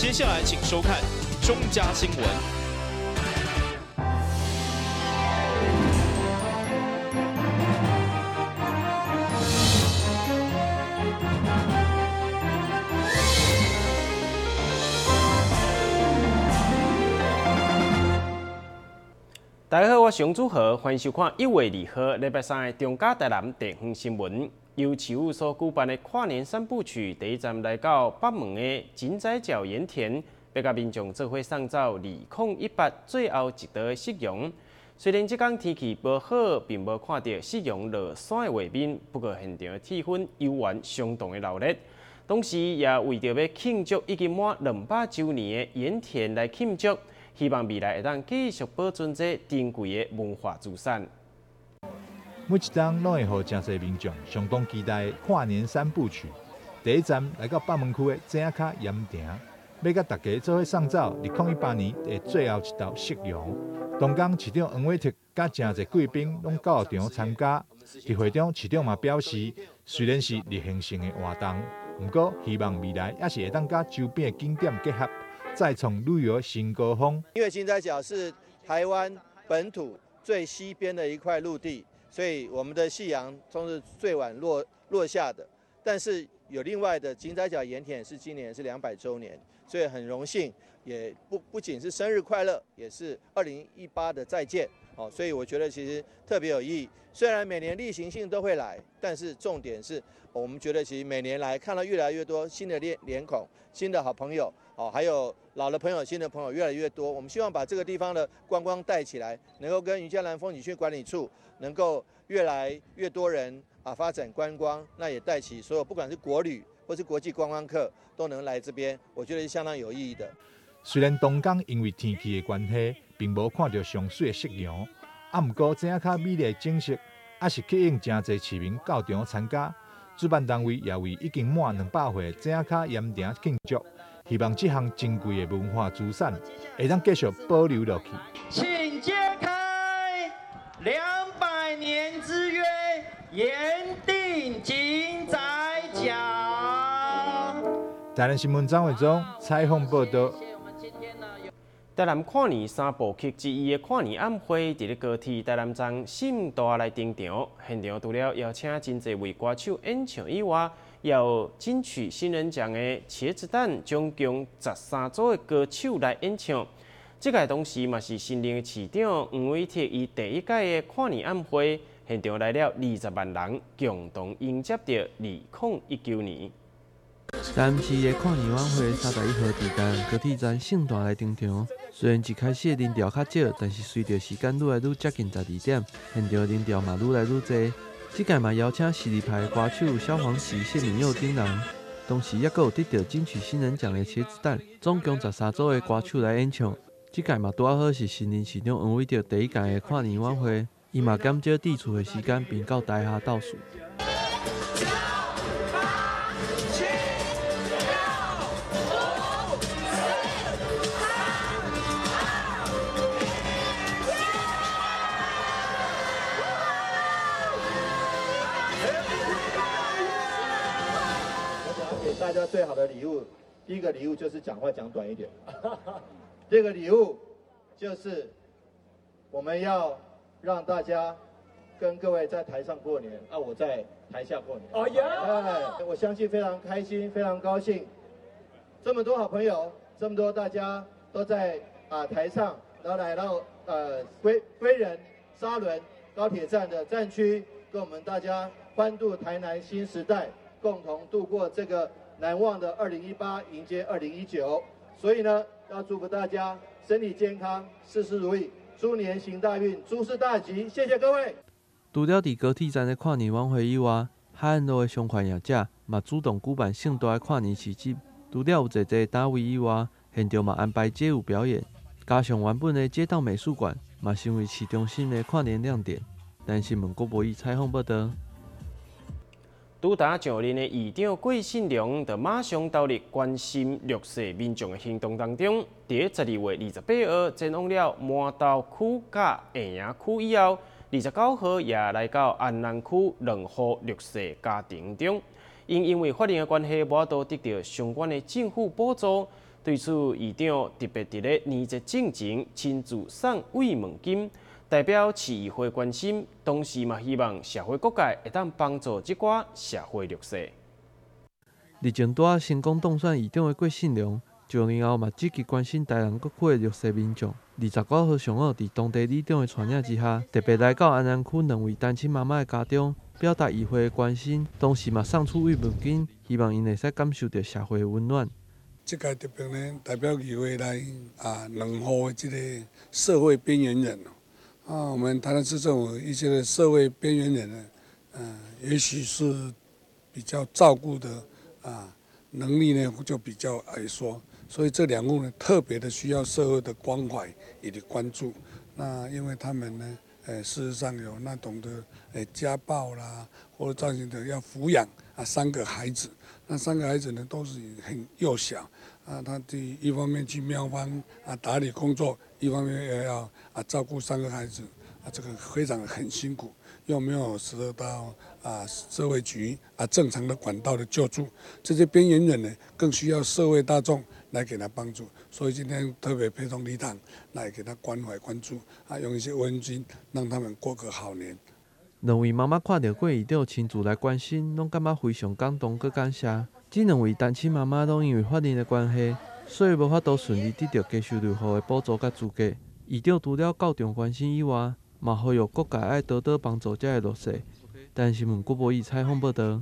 接下來請收看中嘉新聞。大家好，我是王祖豪，歡迎收看1月2號禮拜三的中嘉台南地方新聞。由市府所舉辦的跨年三部曲第一站來到北門的井仔腳鹽田，欲共民眾做伙送走2018最後一道的夕陽。雖然這工天氣無好，並無看著夕陽落山的畫面，不過現場的氣氛猶原相當的熱鬧。同時，也為著欲慶祝已經滿200週年的鹽田來慶祝，希望未來會當繼續保存這珍貴的文化資產。每一冬攏會予誠濟民眾相當期待的跨年三部曲，第一站來到北門區的井仔跤鹽埕，欲共大家做伙送走2018年的最後一道夕陽。當天市長黃偉哲佮誠濟貴賓攏到場參加。佇會中，市長嘛表示，雖然是例行性的活動，毋過希望未來猶是會當佮周邊的景點結合，再創旅遊新高峰。因為井仔腳是台灣本土最西邊的一塊陸地。所以我們的夕陽總是最晚落下的，但是有另外的井仔腳鹽田是今年是200週年，所以很榮幸，也不僅是生日快樂，也是2018的再見，哦，所以我覺得其實特別有意義。雖然每年例行性都會來，但是重點是我們覺得其實每年來看到越來越多新的臉孔、新的好朋友，哦，還有老的朋友、新的朋友越來越多。我們希望把這個地方的觀光帶起來，能夠跟雲嘉南風景區管理處能夠越來越多人啊發展觀光，那也帶起所有不管是國旅或是國際觀光客都能來這邊，我覺得是相當有意義的。雖然當天因為天氣的關係，並無看著上媠的夕陽，啊，毋過井仔跤美麗的景色，猶是吸引誠濟市民到場參加。主辦單位也為已經滿200歲的井仔跤鹽埕慶祝，希望這項珍貴的文化資產會當繼續保留落去。請揭開200年之約，鹽定井仔腳。台南新聞張偉忠採訪報道。台南跨年三部曲之一的跨年晚會，佇咧高鐵台南站盛大來登場。現場除了邀請真濟位歌手演唱以外，也有金曲新人獎的茄子蛋，總共13組的歌手來演唱。這屆同時嘛是新任市長黃偉哲伊第一屆的跨年晚會，現場來了20萬人，共同迎接著2019年。台南市的跨年晚會31號佇台南高鐵站盛大來登場。雖然一開始人潮較少，但是隨著時間愈來愈接近12點，現場人潮嘛愈來愈濟。這屆嘛邀請實力派歌手蕭煌奇、謝敏佑等人，同時猶閣有得著金曲新人獎的茄子蛋，總共13組的歌手來演唱。這屆嘛拄好是新任市長黃偉哲第一屆的跨年晚會，伊嘛減少佇厝的時間，並到台下倒數。給大家最好的禮物，第一個禮物就是講話講短一點。第二個禮物就是我們要讓大家跟各位在台上過年，啊，我在台下過年。哦耶！哎，我相信非常開心，非常高興，這麼多好朋友，這麼多大家都在啊台上，然後來到歸仁沙崙高鐵站的站區，跟我們大家歡度台南新時代，共同度過這個難忘的2018，迎接2019。所以呢，要祝福大家身體健康，事事如意，豬年行大運，諸事大吉。謝謝各位。除了佇高鐵站的跨年晚會以外，海岸路的商圈業者嘛主動舉辦盛大的跨年市集。除了有濟濟單位以外，現場嘛安排街舞表演，加上原本的街道美術館嘛成為市中心的跨年亮點。台南新聞郭博義採訪報道。拄焦上任的議長郭信良，就馬上投入關心弱勢民眾的行動當中。佇12月28號前往了麻豆區佮下營區以後，29號也來到安南區兩戶弱勢家庭中。𪜶因為法令的關係，無法度得著相關的政府補助。對此，議長特別佇咧年節進前親自送慰問金，代表市議會關心，同時嘛希望社會各界會當幫助這寡社會弱勢。日前拄仔成功當選議長的郭信良，就任後嘛積極關心台南各區的弱勢民眾。29號上午，佇當地里長的帶領之下，特別來到安南區兩位單親媽媽的家中，表達議會的關心，同時嘛送出慰問金，希望𪜶會使感受著社會的溫暖。這屆特別呢，代表議會來啊，兩戶的這個社會邊緣人啊，我們台南市政府一些的社會邊緣人呢，也許是比較照顧的啊能力呢就比較矮縮，所以這兩戶呢特別的需要社會的關懷以及關注。那因為他們呢，事實上有那種的家暴啦，或者造成的要撫養啊三個孩子。那三個孩子呢，都是很幼小，啊，他一方面去廟方啊打理工作，一方面也要啊照顧三個孩子，啊，這個非常很辛苦，又沒有得到啊社會局啊正常的管道的救助，這些邊緣人呢，更需要社會大眾來給他幫助，所以今天特別陪同里長來給他關懷關注，啊，用一些溫馨讓他們過個好年。兩位媽媽看著郭議長親自來關心，攏感覺非常感動閣感謝。這兩位單親媽媽攏因為法令的關係，所以無法度順利得著低收入戶的補助佮資格。議長除了到場關心以外，嘛呼籲各界愛多多幫助這个弱勢。台南新聞郭博義採訪報導。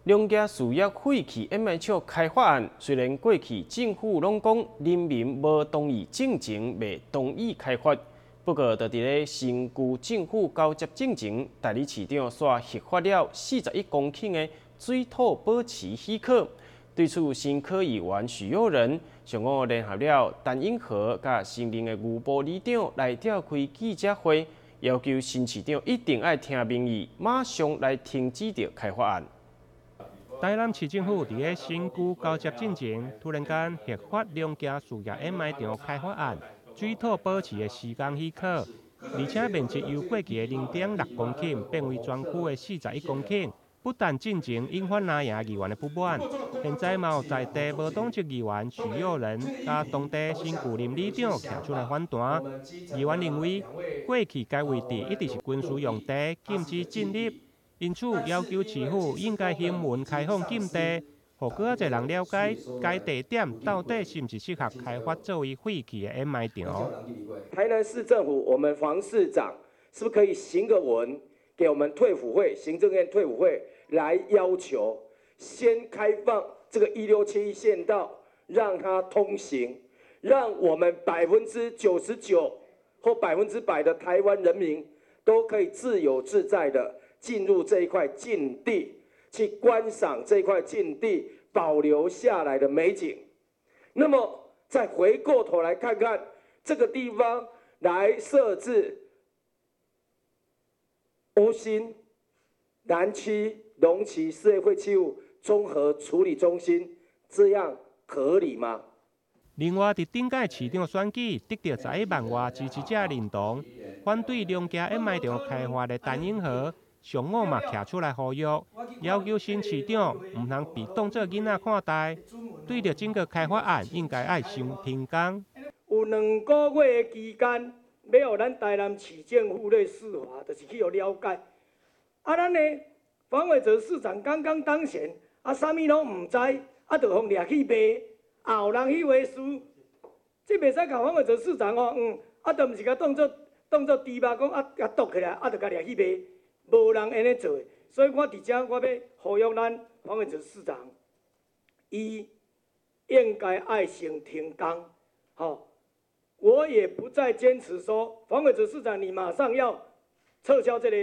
龍崎事業廢棄掩埋場開發案，雖然過去政府攏講人民無同意進前，袂同意開發。不過，就佇咧新區政府交接進前，代理市長煞核發了41公頃的水土保持許可。對此，新科議員許又仁上午聯合了陳永和佮新任的牛埔里長來召開記者會，要求新市長一定愛聽民意，馬上來停止著開發案。台南市政府佇咧新區交接進前，突然間核發龍崎事業掩埋場開發案水土保持的施工許可，而且面積由過去的0.6公頃變為全區的41公頃。不但進前引發藍營議員的不滿，現在嘛有在地無黨籍議員許又仁佮當地新舊任里長徛出來反彈。議員認為，過去該位置一直是軍事用地，禁止進入，因此要求市府應該行文開放禁地，予閣較濟人了解該地點到底是毋是適合開發作為廢棄的掩埋場。台南市政府，我們黃市長是不是可以行個文，給我們退輔會、行政院退輔會來要求，先開放這個167縣道，讓它通行，讓我們99%或100%的台灣人民都可以自由自在的進入這一塊禁地，去觀賞這塊禁地保留下來的美景。那麼再回過頭來看看這個地方來設置烏新南區龍崎事業廢棄物綜合處理中心，這樣合理嗎？另外，佇頂屆市長選舉得著11萬外支持者認同，反對龍崎掩埋場開發的陳永和，上午嘛徛出來呼籲，要求新市長毋通被當做囡仔看待，對著整個開發案應該愛先停工。有2個月的期間，欲予咱台南市政府咧釋法，就是去予了解。啊，咱的黃偉哲市長剛剛當選，啊，啥物攏毋知，啊，就予掠去賣，也有人去話事，這袂使共黃偉哲市長哦，啊，就毋是共當做豬肉講啊，共剁起來，啊，就共掠去賣，無人按呢做的。所以我佇遮我欲呼籲咱黃偉哲市長，伊應該愛先停工，吼。我也不再堅持說，黃偉哲市長，你馬上要撤銷這個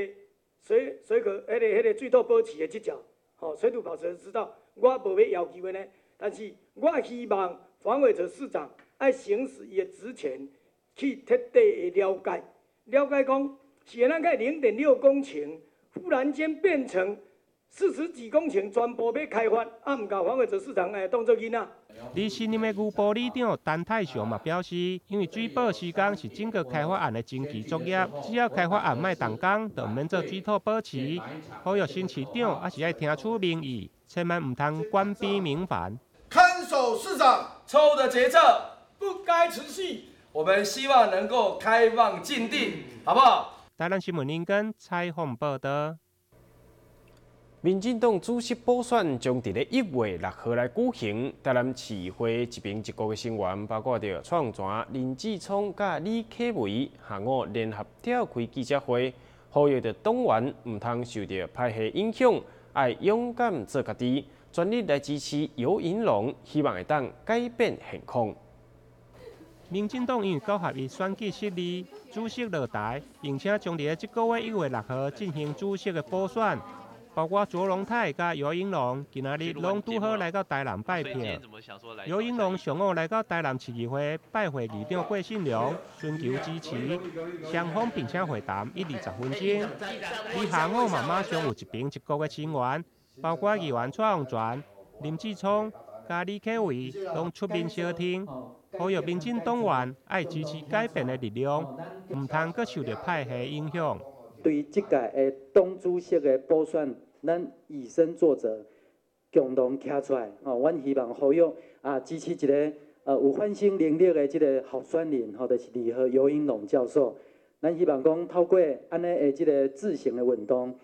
水水可、彼個水土保持的執照，吼，水土保持的執照，我無欲要求的呢。但是我希望黃偉哲市長愛行使伊的職權，去徹底的了解，了解講是按怎0.6公頃，忽然間變成40幾公頃，全部欲開發，啊，毋共黃偉哲市長會當做囡仔。而新任的牛埔里長陳泰祥嘛表示，因為水保施工是整個開發案的前期作業，只要開發案莫動工，就毋免做水土保持。呼籲新市長猶是愛聽取民意，千萬毋通官逼民反。看守市長錯誤的決策不該持續。我們希望能夠開放禁地，好不好？台南新聞林根採訪報道。民進黨主席補選將佇咧1月6號來舉行。台南市會一爿一局的成員，包括著蔡洪泉、林志聰佮李啟維，下午聯合召開記者會，呼籲著黨員毋通受著派系影響，愛勇敢做家己，全力來支持游盈隆，希望會當改變現況。民進黨因為九合一選舉失利，主席落台，並且將佇咧這個月1月6號進行主席的補選。包括卓榮泰佮游盈隆，今仔日攏拄好來到台南拜票。游盈隆上午來到台南市議會拜會議長郭信良，尋求支持，雙方並且會談一二十分鐘。而下午嘛馬上有一爿一局的成員，包括議員蔡洪泉、林志聰、佮李啟維，攏出面相挺，呼籲民進黨員愛支持改變的力量，毋通閣受著派系影響。對這屆的黨主席的補選，咱以身作則，共同徛出來。吼，阮希望呼籲啊，支持一个有反省能力的這个候選人，吼，就是李和游盈隆教授。咱希望講透過按呢的這个自省的運動，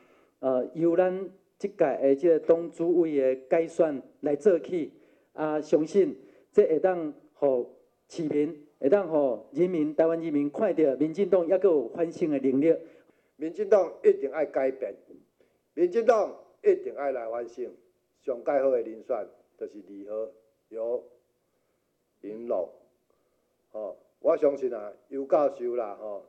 由咱這屆的這个黨主委的改選來做起，啊，相信這會當予市民，會當予人民，台灣人民看著民進黨猶閣有反省的能力。民進黨一定愛改變，民進黨一定愛來反省。上蓋好的人選就是二號游盈隆，吼，我相信啊，游教授啦，吼，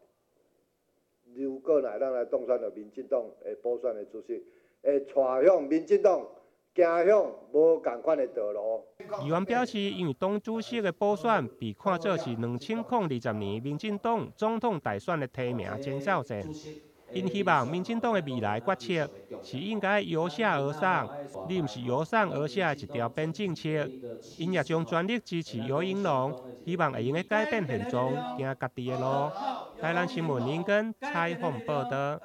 如果若會當來當選著民進黨的補選的主席，會帶向民進黨行向無仝款的道路。議員表示，因為黨主席的補選被看作是2020年民進黨總統大選的提名前哨戰。𪜶希望民進黨的未來決策是應該由下而上，而毋是由上而下的一條邊政策。𪜶也將全力支持游盈隆，希望會用得改變現狀，行家己的路。台南新聞林根採訪報道。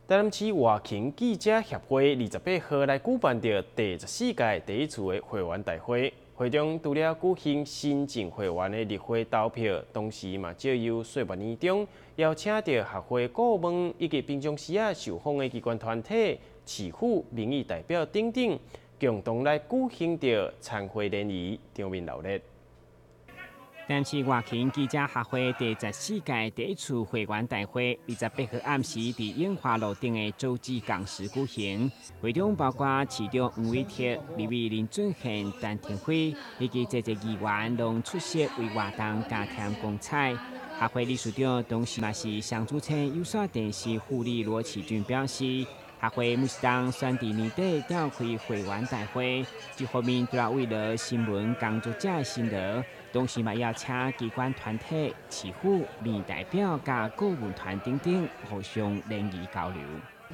台南市外勤記者協會28號來舉辦著第14屆第一次的會員大會，會中除了舉行新進會員的入會投票，同時嘛藉由歲末年終邀請著學會顧問以及平常時仔受訪的機關團體、市府民意代表等等，共同來舉行著餐會聯誼，場面鬧熱。台南市外勤記者協會第14屆第一次會員大會，28號暗時佇永華路頂的洲際共識舉行。會中包括市長黃偉哲、立委林俊憲、陳亭妃以及濟濟議員攏出席為活動加添光彩。協會理事長，同時嘛是雙主持有線電視副理羅啟俊表示，協會每一冬選佇年底召開會員大會，一方面除了為了新聞工作者的辛勞，同時嘛邀請機關團體、市府、民意代表佮顧問團等等互相聯誼交流。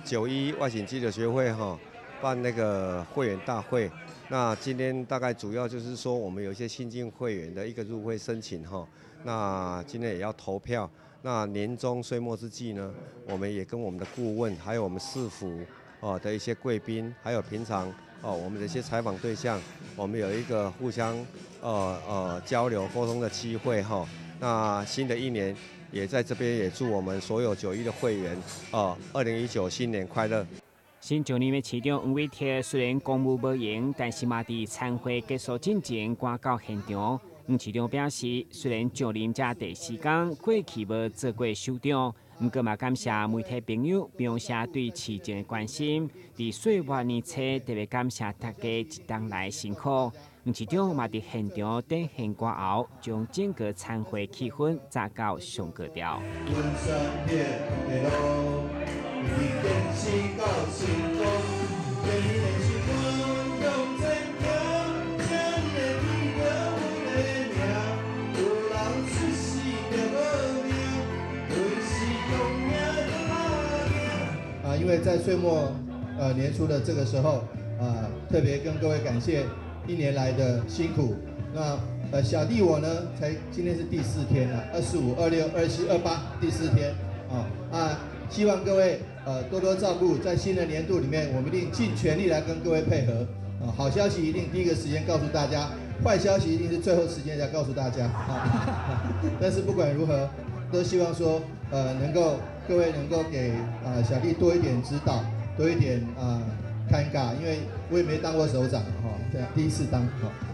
九一外景記者學會哈辦那個會員大會，那今天大概主要就是說，我們有一些新進會員的一個入會申請哈，那今天也要投票。那年終歲末之際呢，我們也跟我們的顧問，還有我們市府哦的一些貴賓，還有平常哦我們的一些採訪對象，我們有一個互相交流溝通的機會哈。那新的一年也在這邊也祝我們所有九一的會員哦，2019新年快樂。新上任的市長黃偉哲雖然公務無閒，但是嘛佇餐會結束進前趕到現場。黃市長表示，雖然上任才第四工，過去無做過首長，毋過嘛感謝媒體朋友平時對市政的關心。佇歲末年初特別感謝大家一冬來辛苦。黃市長嘛佇現場展現歌喉，將整個餐會氣氛炸到上高潮。因為在歲末年初的這個時候，特別跟各位感謝一年來的辛苦。那小弟我呢，才今天是第四天了，25、26、27、28，第四天啊，希望各位多多照顧，在新的年度裡面，我們一定盡全力來跟各位配合。好消息一定第一個時間告訴大家，壞消息一定是最後時間才告訴大家。但是不管如何，都希望說，能夠各位能夠給小弟多一點指導，多一點尷尬，因為我也沒當過首長，哈，對，第一次當，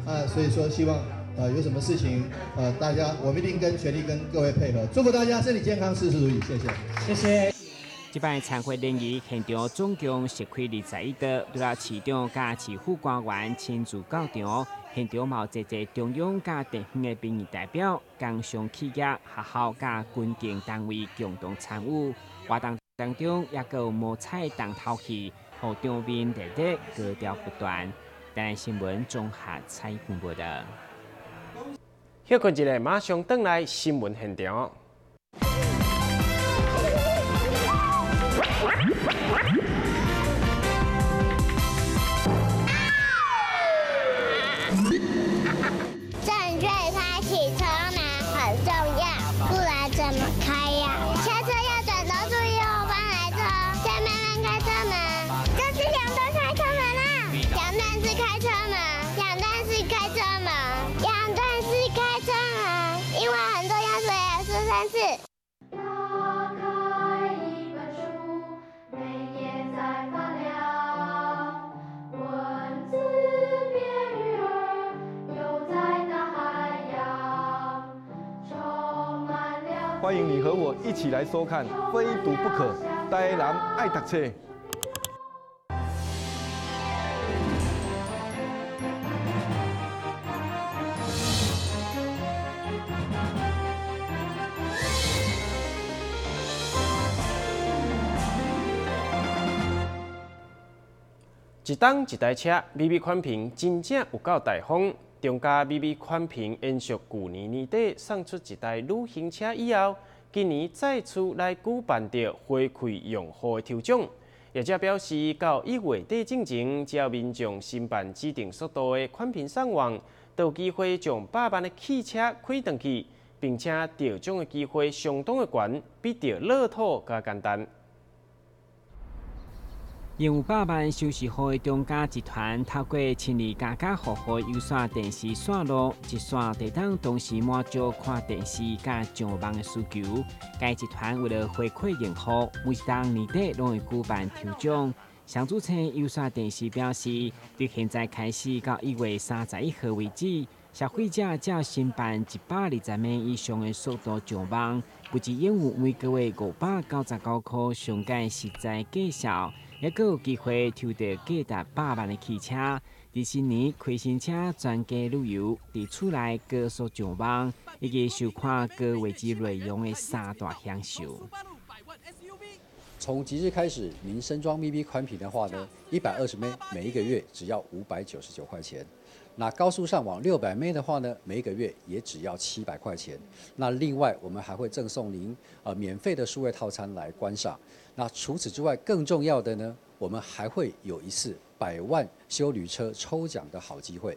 啊，所以說希望，有什麼事情，大家我們一定跟全力跟各位配合，祝福大家身體健康，事事如意，謝謝，謝謝。這擺參會聯誼現場總共設開21桌，除了市長佮市府官員親自到場，現場嘛有濟濟中央佮地方的民意代表、工商企業、學校佮軍警單位共同參與。活動當中也閣有摸彩重頭戲，予場面熱熱高調不斷。台南新聞綜合採訪報道。歇睏一下，馬上轉來新聞現場。正確開啟車門很重要，不然怎麼開呀？下車要轉頭注意後方來車，再慢慢開車門。這是兩段開車門啦，兩段式開車門，兩段式開車門，兩段式開車門，因為很重要，所以要說三次。歡迎你和我一起來收看《非讀不可》，台南愛讀冊。一冬一台車，美美寬頻真正有夠大方。中嘉美美寬頻延續舊年年底送出一台旅行車以後，今年再次來舉辦著回饋用戶的抽獎。業者表示，到1月底之前，只要民眾申辦指定速度的寬頻上網，就有機會將100萬的汽車開轉去，並且得獎的機會相當的懸，比得樂透閣簡單。擁有100萬收視戶的中嘉集團，透過親歷家家戶戶有線電視線路，一線就當同時滿足看電視佮上網的需求。該集團為了回饋用戶，每一冬年底攏會舉辦抽獎。上主持有線電視表示，自現在開始到1月31號為止，消費者只要申辦120 M 以上的速度上網，不只擁有每個月599塊上蓋實在價數。也閣有機會抽到價值100萬的汽車，佇新年開新車全家旅遊，佇厝內高速上網，以及收看高畫質內容的三大享受。從即日開始，您升裝 MV 寬頻的話呢，120 M 每一個月只要599塊錢。那高速上網600 M 的話呢，每一個月也只要700塊錢。那另外，我們還會贈送您免費的數位套餐來觀賞。那除此之外，更重要的呢，我們還會有一次100萬休旅車抽獎的好機會。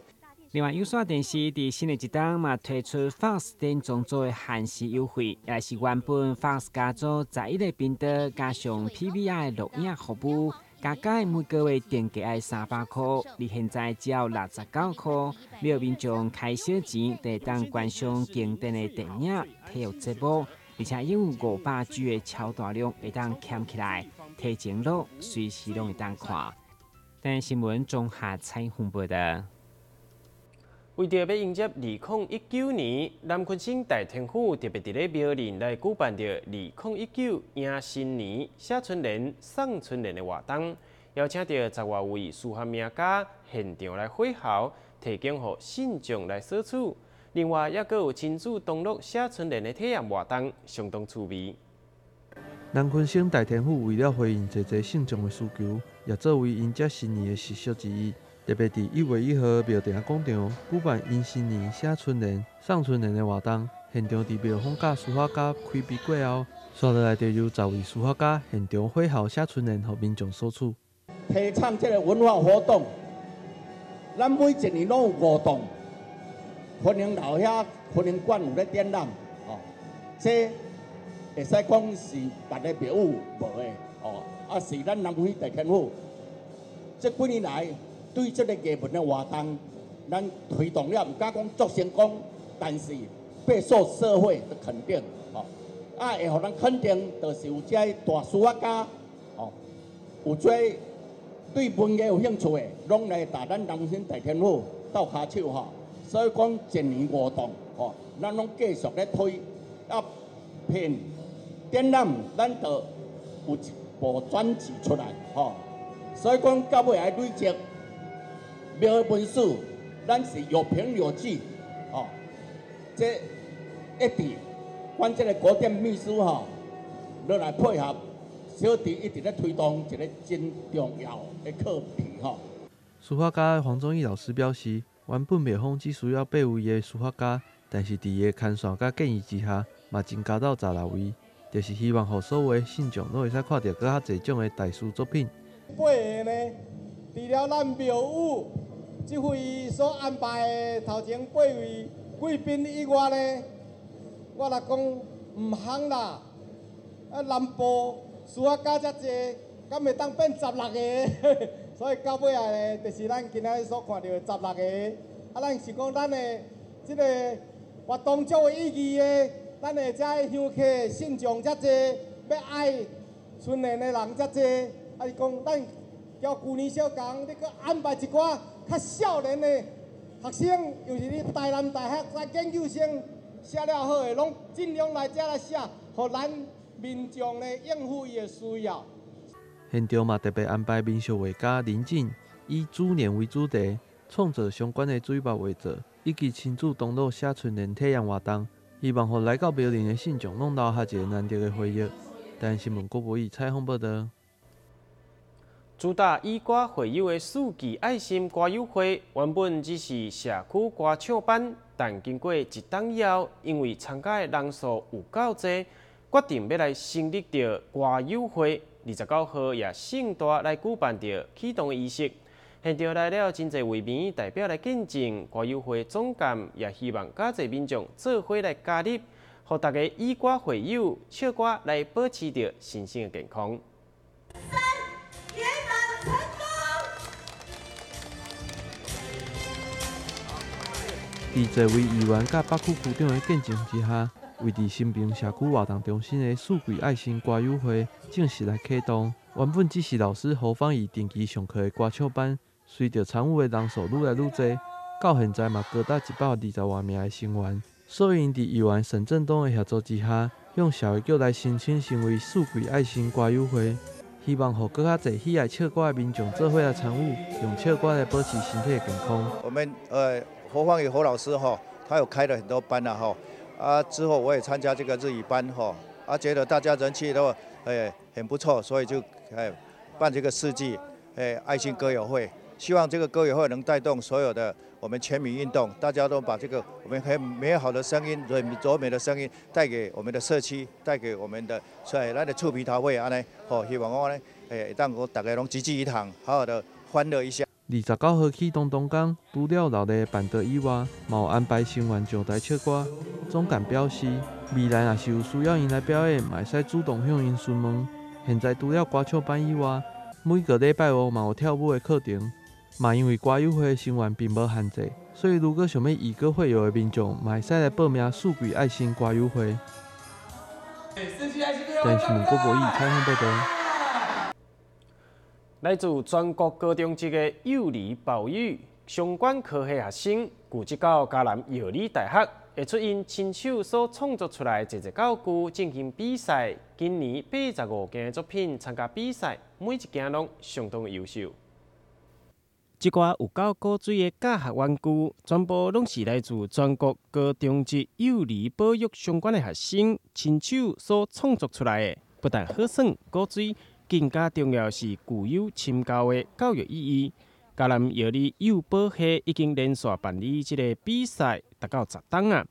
另外，有線電視佇新的一冬嘛推出 Fox 電創做的限時優惠，也是原本 Fox 家族11個頻道加上 PVR 的錄影服務，加價每個月定價愛300塊，而現在只要69塊。每民眾開小錢就會當觀賞經典的電影、體育節目，而且擁有500G 的超大量，會當撿起來提前錄，隨時攏會當看。台新聞綜合採訪報道。為著欲迎接2019年，南鯤鯓大天府特別佇咧廟林來舉辦著2019迎新年寫春聯、送春聯的活動，邀請著10外位書法名家現場來揮毫，提供予信眾來索取。另外，猶閣有親子同樂寫春聯的體驗活動，相當趣味。南鯤鯓大天府為了回應濟濟信眾的需求，也作為迎接新年的習俗之一。特別佇1月1號廟埕廣場舉辦迎新年寫春聯、送春聯的活動，現場佇廟方佮書法家開筆過後，紲落來就由10位書法家現場揮毫寫春聯，予民眾索取。提倡這個文化活動，咱每一年攏有5棟，雲林老遐雲林館有咧展覽，哦，這會使講是別个廟宇無的，哦，啊是咱南回大天府，這幾年來。對這個藝文的活動，咱推動了，毋敢講足成功，但是備受社會的肯定，吼。啊，會予咱肯定，就是有這大書法家，吼，有這對文藝有興趣的，攏來踏咱南新大天府鬥跤手，吼。所以講一年五檔，吼，咱攏繼續咧推，啊，片展覽，咱就有一部專輯出來，吼。所以講到尾來累積廟的文史，咱是有憑有據，吼。這一直，阮這個國典秘書吼，落來配合，小弟一直咧推動一個真重要的課題，吼。書法家黃宗義老師表示，原本廟方只需要八位的書法家，但是佇伊的牽線佮建議之下，嘛增加到16位，就是希望予所有的信眾攏會使看著閣較濟種的大師作品。八个呢，除了咱廟宇這位所安排的頭前八位貴賓以外呢，我來講毋通啦。啊，南部書法家遮濟，敢會當變16個？所以到尾仔呢，就是咱今仔日所看著的16個。啊，咱是講咱的這個活動足有意義的，咱的遮香客信眾遮濟，欲愛春聯的人遮濟。啊，是講咱交舊年小工，你閣安排一寡較少年的學生，尤其是台南大學在研究生寫了好的，攏盡量來遮來寫，予咱民眾呢應付伊的需要。現場嘛特別安排民俗畫家林進以豬年為主題，創作相關的水墨畫作，以及親自當路寫春聯體驗活動，希望予來到廟林的信眾攏留下一个難得的回憶。台灣新聞郭博義採訪報導。主打以歌會友的四季愛心歌友會，原本只是社區歌唱班，但經過一冬以後，因為參加的人數有夠濟，決定欲來成立著歌友會。29號也盛大來舉辦著啟動儀式，現場來了真濟位民代表來見證。歌友會總幹也希望較濟民眾做伙來加入，予大家以歌會友，唱歌來保持著身心的健康。佇濟位議員佮北區區長的見證之下，位佇新平社區活動中心的四季愛心歌友會正式來啟動。原本只是老師侯芳怡定期上課的歌唱班，隨著參與的人數愈來愈濟，到現在嘛高達120外名的成員。所以，𪜶佇議員沈振東的協助之下，向社會局來申請成為四季愛心歌友會，希望予閣較濟喜愛唱歌的民眾做伙來參與，用唱歌來保持身體的健康。我們侯芳怡侯老師哈，他有開了很多班啦哈，啊之後我也參加這個日語班哈，啊覺得大家人氣都很不錯，所以就辦這個四季愛心歌友會，希望這個歌友會能帶動所有的我們全民運動，大家都把這個我們很美好的聲音、柔美的聲音帶給我們的社區，帶給我們的所以咱的厝邊頭尾按呢，吼希望講呢會當講大家攏濟濟一堂，好好的歡樂一下。29號啟動當天，除了熱烈的辦桌以外，嘛有安排成員上台唱歌。總幹表示，未來若是有需要𪜶來表演，嘛會使主動向𪜶詢問。現在除了歌唱班以外，每個禮拜五嘛有跳舞的課程。嘛因為歌友會的成員並無限制，所以如果想欲以歌會友的民眾，嘛會使來報名四季愛心歌友會。電視郭博義採訪報導。來自全國高中職的幼兒保育相關科系學生，舊職到嘉南藥理大學，會出𪜶親手所創作出來的濟濟教具進行比賽。今年85件的作品參加比賽，每一件攏相當優秀。這寡有夠古錐的教學玩具，全部攏是來自全國高中職幼兒保育相關的學生親手所創作出來的，不但好耍古錐。更加重要是具有深厚的教育意義。嘉南藥理幼保系已經連續辦理這個比賽，達到10冬啊！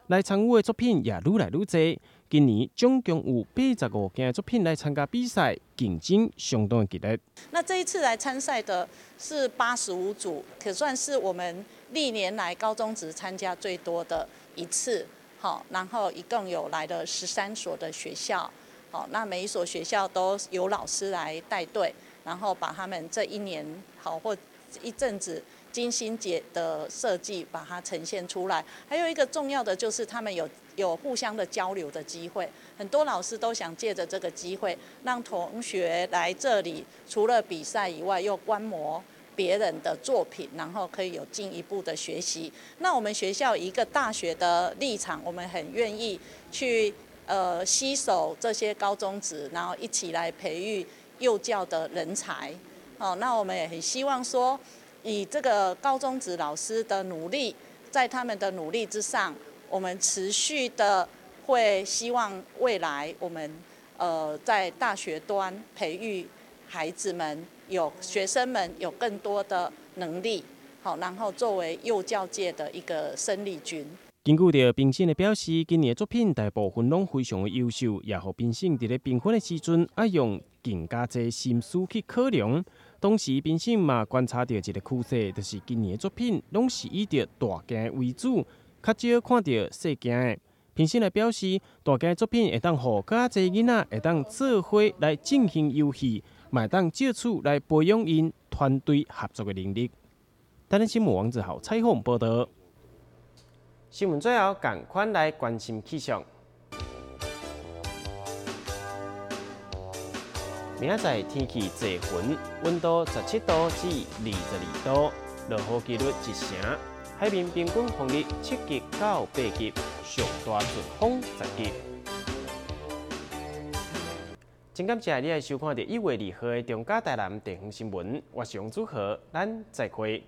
來參與的作品也愈來愈濟。今年總共有85件作品來參加比賽，競爭相當激烈。那這一次來參賽的是85組，可算是我們歷年來高中職參加最多的一次。好，然後一共有來了13所的學校。好，那每一所學校都有老師來帶隊，然後把他們這一年好或一陣子精心的設計，把它呈現出來。還有一個重要的就是他們有互相的交流的機會，很多老師都想借着這個機會，讓同學來這裡，除了比賽以外，又觀摩別人的作品，然後可以有進一步的學習。那我們學校一個大學的立場，我們很願意去攜手這些高中職，然後一起來培育幼教的人才。哦，那我們也很希望說，以這個高中職老師的努力，在他們的努力之上，我們持續的會希望未來我們在大學端培育孩子們，有學生們有更多的能力，好，然後作為幼教界的一個生力軍。根據著評審的表示，今年的作品大部分攏非常的優秀，也予評審佇咧評分的時陣，愛用更加濟心思去考量。同時，評審嘛觀察著一個趨勢，就是今年的作品攏是以著大件為主，較少看著細件的。評審來表示，大件的作品會當予較濟囡仔會當做伙來進行遊戲，嘛會當藉此來培養𪜶團隊合作的能力。台南新聞王子豪採訪報導。新聞最後，仝款來關心氣象。明仔載天氣濟雲，溫度17度至22度，落雨幾率1成。海面平均風力7級到8級，上大陣風10級。真感謝你來收看著1月2號的中嘉台南地方新聞，我是王祖豪，咱再會。